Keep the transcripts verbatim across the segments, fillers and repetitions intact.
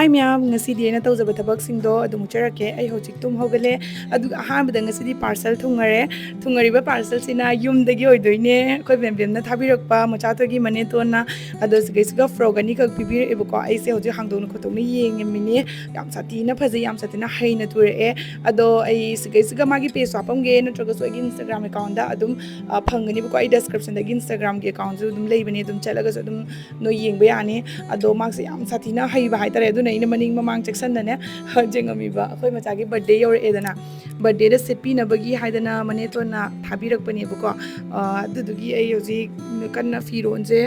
ꯍꯥꯏ ꯃꯌꯥꯝ, ꯉꯁꯤꯗꯤ ꯑꯩꯅ ꯇꯧꯖꯕ ꯊꯕꯛꯁꯤꯡꯗꯣ ꯑꯗꯨꯝ ꯎꯠꯆꯔꯛꯀꯦ꯫ ꯑꯩ ꯍꯧꯖꯤꯛ ꯇꯨꯝ ꯍꯧꯒꯠꯂꯦ꯫ ꯑꯗꯨꯒ ꯑꯍꯥꯟꯕꯗ ꯉꯁꯤꯗꯤ ꯄꯥꯔꯁꯦꯜ ꯊꯨꯡꯉꯔꯦ꯫ ꯊꯨꯡꯉꯔꯤꯕ ꯄꯥꯔꯁꯦꯜꯁꯤꯅ ꯌꯨꯝꯗꯒꯤ ꯑꯣꯏꯗꯣꯏꯅꯦ꯫ ꯑꯩꯈꯣꯏ ꯕꯦꯝꯕꯦꯝꯅ ꯊꯥꯕꯤꯔꯛꯄ ꯃꯆꯥꯇꯣꯏꯒꯤ ꯃꯅꯦꯇꯣꯟꯅ꯫ ꯑꯗꯣ ꯁꯤꯒꯩꯁꯤꯒ ꯐ꯭ꯔꯣꯛ ꯑꯅꯤꯈꯛ ꯄꯤꯕꯤꯔꯛꯑꯦꯕꯀꯣ꯫ ꯑꯩꯁꯦ ꯍꯧꯖꯤꯛ ꯍꯥꯡꯗꯣꯛꯅ ꯈꯣꯠꯇꯣꯛꯅ ꯌꯦꯡꯉꯝꯃꯤꯅꯦ꯫ ꯌꯥꯝ ꯁꯥꯊꯤꯅ ꯐꯖꯩ, ꯌꯥꯝ ꯁꯥꯊꯤꯅ ꯍꯩꯅ ꯇꯨꯔꯛꯑꯦ꯫ ꯑꯗꯣ ꯑꯩ ꯁꯤꯒꯩꯁꯤꯒ ꯃꯥꯒꯤ ꯄꯦꯖꯁꯨ ꯍꯥꯞꯄꯝꯒꯦ, ꯅꯠꯇ꯭ꯔꯒꯁꯨ ꯑꯩꯒꯤ ꯏꯟꯁꯇꯥꯒ꯭ꯔꯥꯝ ꯑꯦꯀꯥꯎꯟꯗ ꯑꯗꯨꯝ ꯐꯪꯒꯅꯤꯕꯀꯣ꯫ ꯑꯩ ꯗꯦꯁꯀ꯭ꯔꯤꯞꯁꯟꯗꯒꯤ ꯏꯟꯁꯇꯥꯒ꯭ꯔꯥꯝꯒꯤ ꯑꯦꯀꯥꯎꯟꯁꯨ ꯑꯗꯨꯝ ꯂꯩꯕꯅꯦ, ꯑꯗꯨꯝ ꯆꯠꯂꯒꯁꯨ ꯑꯗꯨꯝ ꯅꯣꯏ ꯌꯦꯡꯕ ꯌꯥꯅꯤ꯫ ꯑꯗꯣ ꯃꯥꯁꯦ ꯌꯥꯝ ꯁꯥꯊꯤꯅ ꯍꯩꯕ ꯍꯥꯏꯇꯥꯔꯦ꯫ ꯑꯗꯨꯅ ꯑꯩꯅ ꯃꯅꯤꯡ ꯃꯃꯥꯡ ꯆꯦꯛꯁꯟꯅꯅꯦ ꯌꯦꯡꯉꯝꯃꯤꯕ꯫ ꯑꯩꯈꯣꯏ ꯃꯆꯥꯒꯤ ꯕꯥꯔꯗꯦ ꯌꯧꯔꯛꯑꯦꯗꯅ, ꯕꯥꯔꯗꯦꯗ ꯁꯦꯠꯄꯤꯅꯕꯒꯤ ꯍꯥꯏꯗꯅ ꯃꯅꯦꯇꯣꯟꯅ ꯊꯥꯕꯤꯔꯛꯄꯅꯦꯕꯀꯣ꯫ ꯑꯗꯨꯗꯨꯒꯤ ꯑꯩ ꯍꯧꯖꯤꯛ ꯀꯟꯅ ꯐꯤꯔꯣꯟꯁꯦ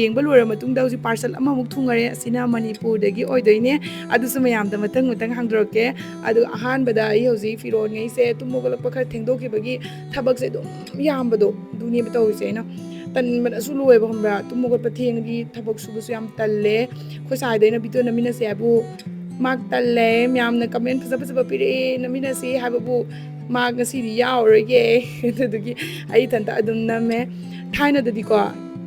ꯌꯦꯡꯕ ꯂꯣꯏꯔ ꯃꯇꯨꯡꯗ ꯍꯧꯖꯤꯛ ꯄꯥꯔꯁꯦꯜ ꯑꯃꯃꯨꯛ ꯊꯨꯡꯉꯔꯦ꯫ ꯑꯁꯤꯅ ꯃꯅꯤꯄꯨꯔꯗꯒꯤ ꯑꯣꯏꯗꯣꯏꯅꯦ꯫ ꯑꯗꯨꯁꯨ ꯃꯌꯥꯝꯗ ꯃꯊꯪ ꯃꯊꯪ ꯍꯥꯡꯗꯣꯔꯛꯀꯦ꯫ ꯑꯗꯨꯒ ꯑꯍꯥꯟꯕꯗ ꯑꯩ ꯍꯧꯖꯤꯛ ꯐꯤꯔꯣꯟꯉꯩꯁꯦ ꯇꯨꯝ ꯍꯧꯒꯠꯂꯛꯄ ꯈꯔ ꯊꯦꯡꯗꯣꯛꯈꯤꯕꯒꯤ ꯊꯕꯛꯁꯦ ꯑꯗꯨꯝ ꯌꯥꯝꯕꯗꯣ, ꯑꯗꯨꯅꯦꯕ ꯇꯧꯔꯤꯁꯦ꯫ ꯑꯩꯅ ꯇꯟꯕꯅꯁꯨ ꯂꯣꯏꯕ, ꯈꯪꯕ꯭ꯔꯥ? ꯇꯨꯝ ꯍꯧꯒꯠꯄ ꯊꯦꯡꯉꯗꯤ ꯊꯕꯛ ꯁꯨꯕꯁꯨ ꯌꯥꯝ ꯇꯜꯂꯦ꯫ ꯑꯩꯈꯣꯏ ꯁꯥꯏꯗ ꯑꯩꯅ ꯚꯤꯗꯤꯑꯣ ꯅꯝꯃꯤꯟꯅꯁꯦ ꯍꯥꯏꯕꯨ ꯃꯥ ꯇꯜꯂꯦ꯫ ꯃꯌꯥꯝꯅ ꯀꯃꯦꯟ ꯐꯖ ꯐꯖꯕ ꯄꯤꯔꯛꯑꯦ, ꯅꯝꯃꯤꯟꯅꯁꯦ ꯍꯥꯏꯕꯕꯨ ꯃꯥ ꯉꯁꯤꯗꯤ ꯌꯥꯎꯔꯔꯣꯏꯒꯦ꯫ ꯑꯗꯨꯗꯨꯒꯤ ꯑꯩ ꯏꯊꯟꯇ ꯑꯗꯨꯝ ꯅꯝꯃꯦ꯫ ꯊꯥꯏꯅꯗꯗꯤꯀꯣ,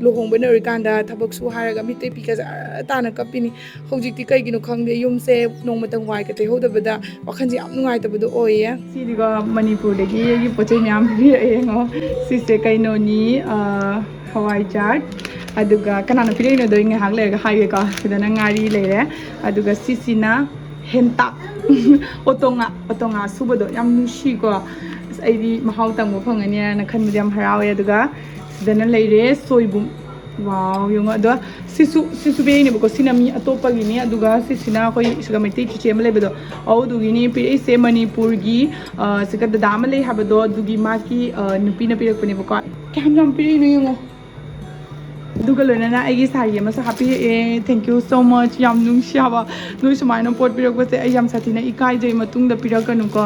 ꯂꯨꯍꯣꯡꯕ ꯅꯧꯔꯤꯀꯥꯟꯗ ꯊꯕꯛ ꯁꯨ ꯍꯥꯏꯔꯒ ꯃꯤꯠꯇꯩ ꯄꯤꯒꯁꯦ ꯑꯥ ꯇꯥꯅ ꯀꯞꯄꯤꯅꯤ꯫ ꯍꯧꯖꯤꯛꯇꯤ ꯀꯩꯒꯤꯅꯣ ꯈꯪꯗꯦ, ꯌꯨꯝꯁꯦ ꯅꯣꯡꯃꯇꯪ ꯋꯥꯏꯒ ꯇꯩꯍꯧꯗꯕꯗ ꯋꯥꯈꯜꯁꯦ ꯌꯥꯝ ꯅꯨꯡꯉꯥꯏꯇꯕꯗꯣ ꯑꯣꯏꯌꯦ꯫ ꯁꯤꯗꯤꯀꯣ, ꯃꯅꯤꯄꯨꯔꯗꯒꯤ ꯑꯩꯒꯤ ꯄꯣꯠ ꯆꯩ ꯃꯌꯥꯝ ꯄꯤꯔꯛꯑꯦ꯫ ꯌꯦꯡꯉꯣ, ꯁꯤꯁꯦ ꯀꯩꯅꯣꯅꯤ, ꯑ, ꯍꯋꯥꯏꯖꯥꯔ, ꯑꯗꯨꯒ ꯀꯅꯥꯅ ꯄꯤꯔꯛꯏꯅꯣꯗꯣ ꯑꯩ ꯉꯥꯏꯍꯥꯛ ꯂꯩꯔꯒ ꯍꯥꯏꯒꯦꯀꯣ꯫ ꯁꯤꯗꯅ ꯉꯥꯔꯤ ꯂꯩꯔꯦ, ꯑꯗꯨꯒ ꯁꯤꯁꯤꯅ ꯍꯦꯟꯇꯥꯛ, ꯑꯣꯇꯣꯉꯥ, ꯑꯣꯇꯣꯉꯥ ꯁꯨꯕꯗꯣ꯫ ꯌꯥꯝ ꯅꯨꯡꯁꯤꯀꯣ꯫ ꯑꯁ, ꯑꯩꯗꯤ ꯃꯍꯥꯎ ꯇꯪꯕ ꯐꯪꯉꯅꯤꯅ ꯈꯟꯕꯗ ꯌꯥꯝ ꯍꯔꯥꯎꯋꯦ꯫ ꯑꯗꯨꯒ ꯁꯤꯗꯅ ꯂꯩꯔꯦ ꯁꯣꯏꯕꯨꯝ꯫ ꯋꯥꯎ, ꯌꯦꯡꯉꯣ꯫ ꯑꯗꯣ ꯁꯤꯁꯨ, ꯁꯤꯁꯨ ꯄꯤꯔꯛꯏꯅꯦꯕꯀꯣ꯫ ꯁꯤꯅ ꯃꯤ ꯑꯇꯣꯞꯄꯒꯤꯅꯤ, ꯑꯗꯨꯒ ꯁꯤꯁꯤꯅ ꯑꯩꯈꯣꯏ ꯁꯤꯗ ꯃꯩꯇꯩ ꯆꯤꯆꯦ ꯑꯃ ꯂꯩꯕꯗꯣ, ꯑꯗꯨꯗꯨꯒꯤꯅꯤ ꯄꯤꯔꯛꯏꯁꯦ꯫ ꯃꯅꯤꯄꯨꯔꯒꯤ, ꯑ, ꯁꯤꯒ ꯗꯗꯥ ꯑꯃ ꯂꯩ ꯍꯥꯏꯕꯗꯣ, ꯑꯗꯨꯒꯤ ꯃꯥꯒꯤ, ꯑ, ꯅꯨꯄꯤꯅ ꯄꯤꯔꯛꯄꯅꯦꯕꯀꯣ꯫ ꯀꯌꯥꯝ ꯌꯥꯝ ꯄꯤꯔꯛꯏꯅꯣ ꯌꯦꯡꯉꯣ꯫ ꯑꯗꯨꯒ ꯂꯣꯏꯅꯅ ꯑꯩꯒꯤ ꯁꯥꯔꯤ ꯑꯃꯁꯨ ꯍꯥꯞꯄꯤꯔꯛꯑꯦ꯫ Thank you so much꯫ ꯌꯥꯝ ꯅꯨꯡꯁꯤ ꯍꯥꯏꯕ꯫ ꯅꯣꯏ ꯁꯨꯃꯥꯏꯅ ꯄꯣꯠ ꯄꯤꯔꯛꯄꯁꯦ ꯑꯩ ꯌꯥꯝ ꯁꯥꯊꯤꯅ ꯏꯀꯥꯏꯖꯩ꯫ ꯃꯇꯨꯡꯗ ꯄꯤꯔꯛꯀꯅꯨꯀꯣ꯫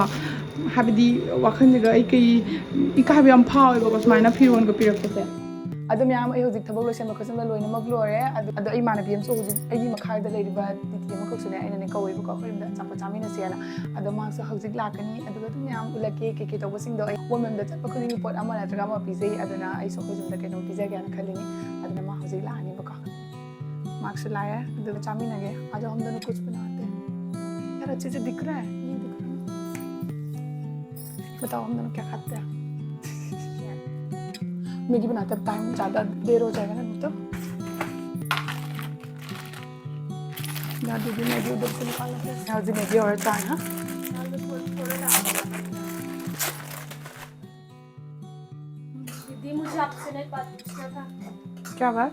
ꯍꯥꯏꯕꯗꯤ ꯋꯥꯈꯜꯁꯤꯗ ꯑꯩ ꯀꯩ ꯏꯀꯥꯏꯕ ꯌꯥꯝ ꯐꯥꯎꯋꯦꯕꯀꯣ, ꯁꯨꯃꯥꯏꯅ ꯐꯤꯔꯣꯟꯒ ꯄꯤꯔꯛꯄꯁꯦ꯫ ꯑꯗꯣ ꯃꯌꯥꯝ, ꯑꯩ ꯍꯧꯖꯤꯛ ꯊꯕꯛ ꯂꯣꯏꯁꯟꯕ ꯈꯣꯠꯆꯟꯕ ꯂꯣꯏꯅꯃꯛ ꯂꯣꯏꯔꯦ꯫ ꯑꯗꯨ, ꯑꯗꯣ ꯑꯩ ꯏꯃꯥꯟꯅꯕꯤ ꯑꯃꯁꯨ ꯍꯧꯖꯤꯛ ꯑꯩꯒꯤ ꯃꯈꯥꯗ ꯂꯩꯔꯤꯕ ꯇꯤꯇꯤ ꯑꯃꯈꯛꯁꯨꯅꯦ, ꯑꯩꯅꯅꯦ ꯀꯧꯋꯦꯕꯀꯣ, ꯑꯩꯈꯣꯏ ꯌꯨꯝꯗ ꯑꯆꯥꯄꯣꯠ ꯆꯥꯃꯤꯟꯅꯁꯦꯅ꯫ ꯑꯗꯣ ꯃꯥꯁꯨ ꯍꯧꯖꯤꯛ ꯂꯥꯛꯀꯅꯤ꯫ ꯑꯗꯨꯒ ꯑꯗꯨꯝ ꯃꯌꯥꯝ ꯎꯠꯂꯛꯀꯦ, ꯀꯩꯀꯩ ꯇꯧꯕꯁꯤꯡꯗꯣ꯫ ꯑꯩ ꯋꯣꯔꯃꯦꯟꯗ ꯆꯠꯄ ꯈꯨꯗꯤꯡꯒꯤ ꯄꯣꯠ ꯑꯃ ꯅꯠꯇ꯭ꯔꯒ ꯑꯃ ꯄꯤꯖꯩ꯫ ꯑꯗꯨꯅ ꯑꯩꯁꯨ ꯑꯩꯈꯣꯏ ꯌꯨꯝꯗ ꯀꯩꯅꯣꯝ ꯄꯤꯖꯒꯦꯅ ꯈꯜꯂꯤꯅꯤ꯫ ꯑꯗꯨꯅ ꯃꯥ ꯍꯧꯖꯤꯛ ꯂꯥꯛꯑꯅꯤꯕꯀꯣ꯫ मार्क्स लाया है, तो चामी ना गए। आज हम दोनों कुछ बनाते हैं। यार, अच्छे से दिख रहा है, नहीं दिख रहा? बताओ, हम दोनों क्या खाते हैं? मैगी बनाते हैं, टाइम ज़्यादा देर हो जाएगा ना, नहीं तो। यार, दीदी, मैगी उधर से निकाल लेते हैं। यार, जी, मैगी और चाय, हाँ? दीदी, मुझे आपसे ना एक बात पूछना था। क्या बात?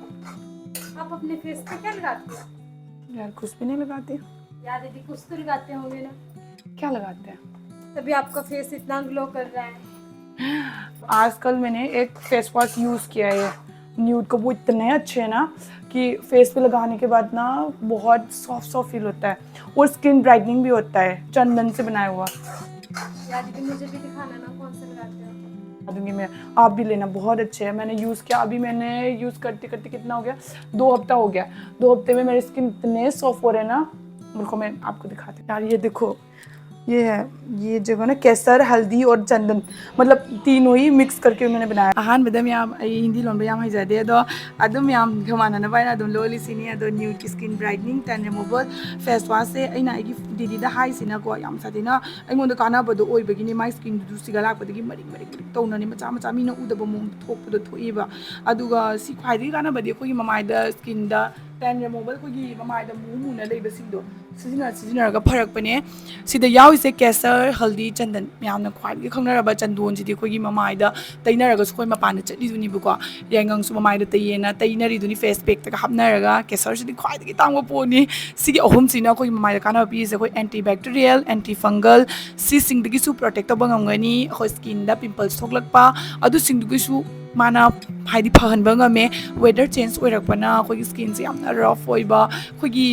आप अपने फेस पे क्या लगाते हो? यार, कुछ भी नहीं लगाती। यार दीदी, कुछ तो लगाते होंगे ना। क्या लगाते हैं? तभी आपका फेस इतना ग्लो कर रहा है। आजकल मैंने एक फेस वॉश यूज़ किया है न्यूड का, वो इतने अच्छे हैं ना कि फेस पे लगाने के बाद ना बहुत सॉफ्ट सॉफ्ट फील होता है और स्किन ब्राइटनिंग भी होता है। चंदन से बनाया हुआ। यार दीदी, मुझे भी दिखाना ना, कौन सा लगाते हो? बता दूंगी मैं, आप भी लेना, बहुत अच्छे हैं। मैंने यूज़ किया, अभी मैंने यूज़ करते करते कितना हो गया, दो हफ्ता हो गया। दो हफ्ते में मेरी स्किन इतने सॉफ्ट हो रहे हैं ना, रुको मैं आपको दिखाती हूँ। यार ये देखो, ये है, ये जो है ना केसर, हल्दी और चंदन, मतलब तीनों ही मिक्स करके मैंने बनाया। ꯑꯍꯥꯟꯕꯗ ꯃꯌꯥꯝ ꯑꯩ ꯍꯤꯟꯗꯤ ꯂꯣꯟꯕ ꯌꯥꯝ ꯍꯩꯖꯗꯦ, ꯑꯗꯣ ꯑꯗꯨꯝ ꯌꯥꯝ ꯃꯥꯟꯅꯅꯕ ꯍꯥꯏꯅ ꯑꯗꯨꯝ ꯂꯣꯜꯂꯤꯁꯤꯅꯤ꯫ ꯑꯗꯣ ꯅ꯭ꯌꯨꯠꯀꯤ skin brightening tan remover face wash ꯑꯩꯅ ꯑꯩꯒꯤ ꯗꯤꯗꯤꯗ ꯍꯥꯏꯁꯤꯅꯀꯣ, ꯌꯥꯝ ꯁꯥꯊꯤꯅ ꯑꯩꯉꯣꯟꯗ ꯀꯥꯟꯅꯕꯗꯣ ꯑꯣꯏꯕꯒꯤꯅꯤ꯫ ꯃꯥꯏ ꯁ꯭ꯀꯤꯟꯗꯨꯁꯨ ꯁꯤꯒ ꯂꯥꯛꯄꯗꯒꯤ ꯃꯔꯤꯛ ꯃꯔꯤꯛ ꯃꯔꯤꯛ ꯇꯧꯅꯅꯦ, ꯃꯆꯥ ꯃꯆꯥ ꯃꯤꯅ ꯎꯗꯕ ꯃꯑꯣꯡꯗ ꯊꯣꯛꯄꯗꯣ ꯊꯣꯛꯏꯕ꯫ ꯑꯗꯨꯒ ꯁꯤ ꯈ꯭ꯋꯥꯏꯗꯒꯤ ꯀꯥꯟꯅꯕꯗꯤ ꯑꯩꯈꯣꯏꯒꯤ ꯃꯃꯥꯏꯗ, ꯁ꯭ꯀꯤꯟꯗ ꯇꯦꯟ ꯔꯤꯃꯨꯚꯔ, ꯑꯩꯈꯣꯏꯒꯤ ꯃꯃꯥꯏꯗ ꯃꯨ ꯃꯨꯅ ꯂꯩꯕꯁꯤꯡꯗꯣ ꯁꯤꯖꯤꯟꯅ ꯁꯤꯖꯤꯟꯅꯔꯒ ꯐꯔꯛꯄꯅꯦ꯫ ꯁꯤꯗ ꯌꯥꯎꯔꯤꯁꯦ ꯀꯦꯁꯔ, ꯍꯜꯗꯤ, ꯆꯟꯗꯟ, ꯃꯌꯥꯝꯅ ꯈ꯭ꯋꯥꯏꯗꯒꯤ ꯈꯪꯅꯔꯕ ꯆꯟꯗꯣꯟꯁꯤꯗꯤ ꯑꯩꯈꯣꯏꯒꯤ ꯃꯃꯥꯏꯗ ꯇꯩꯅꯔꯒꯁꯨ ꯑꯩꯈꯣꯏ ꯃꯄꯥꯟꯗ ꯆꯠꯂꯤꯗꯨꯅꯤꯕꯀꯣ꯫ ꯌꯥꯏꯉꯪꯁꯨ ꯃꯃꯥꯏꯗ ꯇꯩꯌꯦꯅ ꯇꯩꯅꯔꯤꯗꯨꯅꯤ, ꯐꯦꯁ ꯄꯦꯛꯇꯒ ꯍꯥꯞꯅꯔꯒ꯫ ꯀꯦꯁꯔꯁꯤꯗꯤ ꯈ꯭ꯋꯥꯏꯗꯒꯤ ꯇꯥꯡꯕ ꯄꯣꯠꯅꯤ꯫ ꯁꯤꯒꯤ ꯑꯍꯨꯝꯁꯤꯅ ꯑꯩꯈꯣꯏꯒꯤ ꯃꯃꯥꯏꯗ ꯀꯥꯟꯅꯕ ꯄꯤꯔꯤꯁꯦ꯫ ꯑꯩꯈꯣꯏ ꯑꯦꯟꯇꯤ ꯕꯦꯛꯇꯤꯔꯤꯌꯦꯜ, ꯑꯦꯟꯇꯤ ꯐꯪꯒꯜ, ꯁꯤꯁꯤꯡꯗꯒꯤꯁꯨ ꯄ꯭ꯔꯣꯇꯦꯛ ꯇꯧꯕ ꯉꯝꯒꯅꯤ꯫ ꯑꯩꯈꯣꯏ ꯁ꯭ꯀꯤꯟꯗ ꯄꯤꯝꯄꯜꯁ ꯊꯣꯛꯂꯛꯄ ꯑꯗꯨꯁꯤꯡꯗꯨꯒꯤꯁꯨ ꯃꯥꯅ ꯍꯥꯏꯗꯤ ꯐꯍꯟꯕ ꯉꯝꯃꯦ꯫ ꯋꯦꯗꯔ ꯆꯦꯟꯖ ꯑꯣꯏꯔꯛꯄꯅ ꯑꯩꯈꯣꯏꯒꯤ ꯁ꯭ꯀꯤꯟꯁꯦ ꯌꯥꯝꯅ ꯔꯐ ꯑꯣꯏꯕ, ꯑꯩꯈꯣꯏꯒꯤ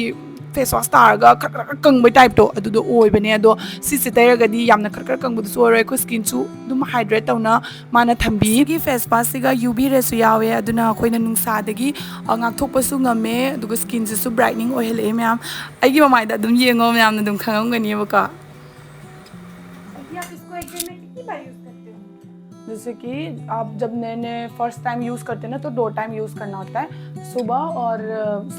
ꯐꯦꯁ ꯋꯥꯁ ꯇꯥꯔꯒ ꯈꯔ ꯈꯔ ꯀꯪꯕꯩ ꯇꯥꯏꯞꯇꯣ ꯑꯗꯨꯗꯣ ꯑꯣꯏꯕꯅꯦ꯫ ꯑꯗꯣ ꯁꯤꯁꯦ ꯇꯩꯔꯒꯗꯤ ꯌꯥꯝꯅ ꯈꯔ ꯈꯔ ꯀꯪꯕꯗꯨꯁꯨ ꯑꯣꯏꯔꯣꯏ, ꯑꯩꯈꯣꯏ ꯁ꯭ꯀꯤꯟꯁꯨ ꯑꯗꯨꯝ ꯍꯥꯏꯗ꯭ꯔꯦꯠ ꯇꯧꯅ ꯃꯥꯅ ꯊꯝꯕꯤ꯫ ꯁꯤꯒꯤ ꯐꯦꯁ ꯋꯥꯁꯁꯤꯒ ꯌꯨ ꯚꯤ ꯔꯦꯁꯨ ꯌꯥꯎꯋꯦ, ꯑꯗꯨꯅ ꯑꯩꯈꯣꯏꯅ ꯅꯨꯡꯁꯥꯗꯒꯤ ꯑ, ꯉꯥꯛꯊꯣꯛꯄꯁꯨ ꯉꯝꯃꯦ, ꯑꯗꯨꯒ ꯁ꯭ꯀꯤꯟꯁꯤꯁꯨ ꯕ꯭ꯔꯥꯏꯠꯅꯤꯡ ꯑꯣꯏꯍꯜꯂꯛꯑꯦ ꯃꯌꯥꯝ꯫ ꯑꯩꯒꯤ ꯃꯃꯥꯏꯗ ꯑꯗꯨꯝ ꯌꯦꯡꯉꯣ, ꯃꯌꯥꯝꯅ ꯑꯗꯨꯝ ꯈꯪꯉꯝꯒꯅꯦꯕꯀꯣ꯫ दीदी, आप इसको एक दिन में कितनी बार यूज़ करते हो? जैसे कि आप जब नए नए फर्स्ट टाइम यूज़ करते हैं ना, तो दो टाइम यूज़ करना होता है, सुबह और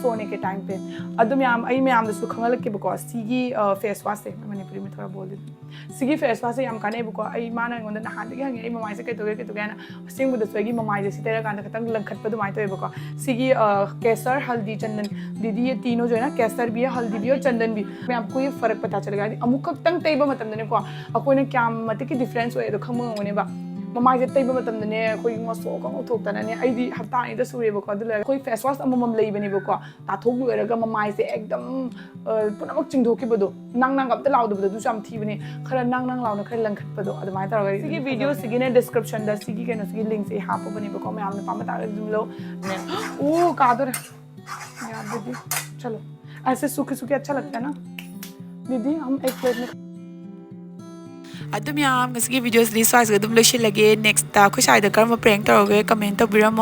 सोने के टाइम पे। ꯑꯗꯨ ꯃꯌꯥꯝ ꯑꯩ ꯃꯌꯥꯝꯗꯁꯨ ꯈꯪꯍꯜꯂꯛꯀꯦꯕꯀꯣ, ꯁꯤꯒꯤ ꯐꯦꯁ ꯋꯥꯁꯁꯦ, ꯃꯅꯤꯄꯨꯔꯤ ꯃꯦꯊꯣꯔ ꯕꯣꯜꯗꯤ ꯁꯤꯒꯤ ꯐꯦꯁ ꯋꯥꯁꯁꯦ ꯌꯥꯝ ꯀꯥꯟꯅꯩꯕꯀꯣ꯫ ꯑꯩ ꯃꯥꯅ ꯑꯩꯉꯣꯟꯗ ꯅꯍꯥꯟꯗꯒꯤ ꯍꯪꯉꯦ, ꯑꯩ ꯃꯃꯥꯏꯁꯦ ꯀꯩꯗꯧꯒꯦ ꯀꯩꯗꯧꯒꯦ ꯍꯥꯏꯅ꯫ ꯑꯁꯦꯡꯕꯗꯁꯨ ꯑꯩꯒꯤ ꯃꯃꯥꯏꯁꯦ ꯁꯤ ꯇꯩꯔꯀꯥꯟꯗ ꯈꯤꯇꯪ ꯂꯪꯈꯠꯄ ꯑꯗꯨꯃꯥꯏꯅ ꯇꯧꯋꯦꯕꯀꯣ꯫ ꯁꯤꯒꯤ ꯀꯦꯁꯔ ꯍꯜꯗꯤ ꯆꯟꯗꯟ, ꯗꯤꯗꯤ ꯇꯤꯅꯣ ꯖꯣꯏꯅ ꯀꯦꯁꯔ ꯕꯤ ꯍꯜꯗꯤ ꯕꯤ ꯆꯟꯗꯟ ꯕꯤ ꯃꯌꯥꯝ ꯀꯨꯏ ꯐꯔꯛ ꯄꯇꯥ ꯆꯠꯂꯒ ꯍꯥꯏꯗꯤ ꯑꯃꯨꯛ ꯈꯛꯇꯪ ꯇꯩꯕ ꯃꯇꯝꯗꯅꯦꯀꯣ, ꯑꯩꯈꯣꯏꯅ ꯀꯌꯥꯝ ꯃꯇꯤꯛꯀꯤ ꯗꯤꯐ꯭ꯔꯦꯟꯁ ꯑꯣꯏ ꯑꯗꯣ ꯈꯪꯕ ꯉꯝꯒꯅꯦꯕ꯫ ꯃꯃꯥꯏꯁꯦ ꯇꯩꯕ ꯃꯇꯝꯗꯅꯦ ꯑꯩꯈꯣꯏꯒꯤ ꯉꯧꯊꯣꯛꯑꯒ ꯉꯧꯊꯣꯛꯇꯅꯅꯦ꯫ ꯑꯩꯗꯤ ꯍꯞꯇꯥ ꯑꯅꯤꯗ ꯁꯨꯔꯦꯕꯀꯣ꯫ ꯑꯗꯨ ꯂꯣꯏꯔꯒ ꯑꯩꯈꯣꯏ ꯐꯦꯁ ꯋꯥꯁ ꯑꯃꯃꯝ ꯂꯩꯕꯅꯦꯕꯀꯣ꯫ ꯇꯥꯊꯣꯛ ꯂꯣꯏꯔꯒ ꯃꯃꯥꯏꯁꯦ ꯑꯦꯛꯗꯝ ꯄꯨꯝꯅꯃꯛ ꯆꯤꯡꯊꯣꯛꯈꯤꯕꯗꯣ, ꯅꯥꯡ ꯅꯥꯡ ꯑꯝꯇ ꯂꯥꯎꯗꯕꯗꯣ꯫ ꯑꯗꯨꯁꯨ ꯌꯥꯝ ꯊꯤꯕꯅꯦ꯫ ꯈꯔ ꯅꯥꯡ ꯅꯥꯡ ꯂꯥꯎꯅ ꯈꯔ ꯂꯪꯈꯠꯄꯗꯣ ꯑꯗꯨꯃꯥꯏꯅ ꯇꯧꯔꯒ ꯁꯤꯒꯤ ꯚꯤꯗꯤꯑꯣꯁꯤꯒꯤꯅꯦ ꯗꯤꯁꯀ꯭ꯔꯤꯞꯁꯟꯗ ꯁꯤꯒꯤ ꯀꯩꯅꯣꯁꯤꯒꯤ ꯂꯤꯡꯁꯦ ꯑꯩ ꯍꯥꯞꯄꯕꯅꯦꯕꯀꯣ꯫ ꯃꯌꯥꯝꯅ ꯄꯥꯝꯕ ꯇꯥꯔꯒꯗꯤ ꯑꯗꯨꯝ ꯂꯧ꯫ ꯑꯣ, ꯀꯥꯗꯣꯔꯦ꯫ ꯌꯥꯗ꯭ꯔꯗꯤ꯫ ꯆꯂꯣ꯫ ऐसे सूखे सूखे अच्छा लगता है ना? दीदी, हम एक प्लेट में ꯑꯗꯨ ꯃꯌꯥꯝ, ꯉꯁꯤꯒꯤ ꯚꯤꯗꯤꯑꯣꯁꯤꯗꯤ ꯁ꯭ꯋꯥꯏꯁꯤꯗ ꯑꯗꯨꯝ ꯂꯣꯏꯁꯤꯜꯂꯒꯦ꯫ ꯅꯦꯛꯁꯇ ꯑꯩꯈꯣꯏ ꯁ꯭ꯋꯥꯏꯗ ꯀꯔꯝꯕ ꯄ꯭ꯔꯦꯡ ꯇꯧꯔꯒꯦ ꯀꯃꯦꯟ ꯇꯧꯕꯤꯔꯝꯃꯣ꯫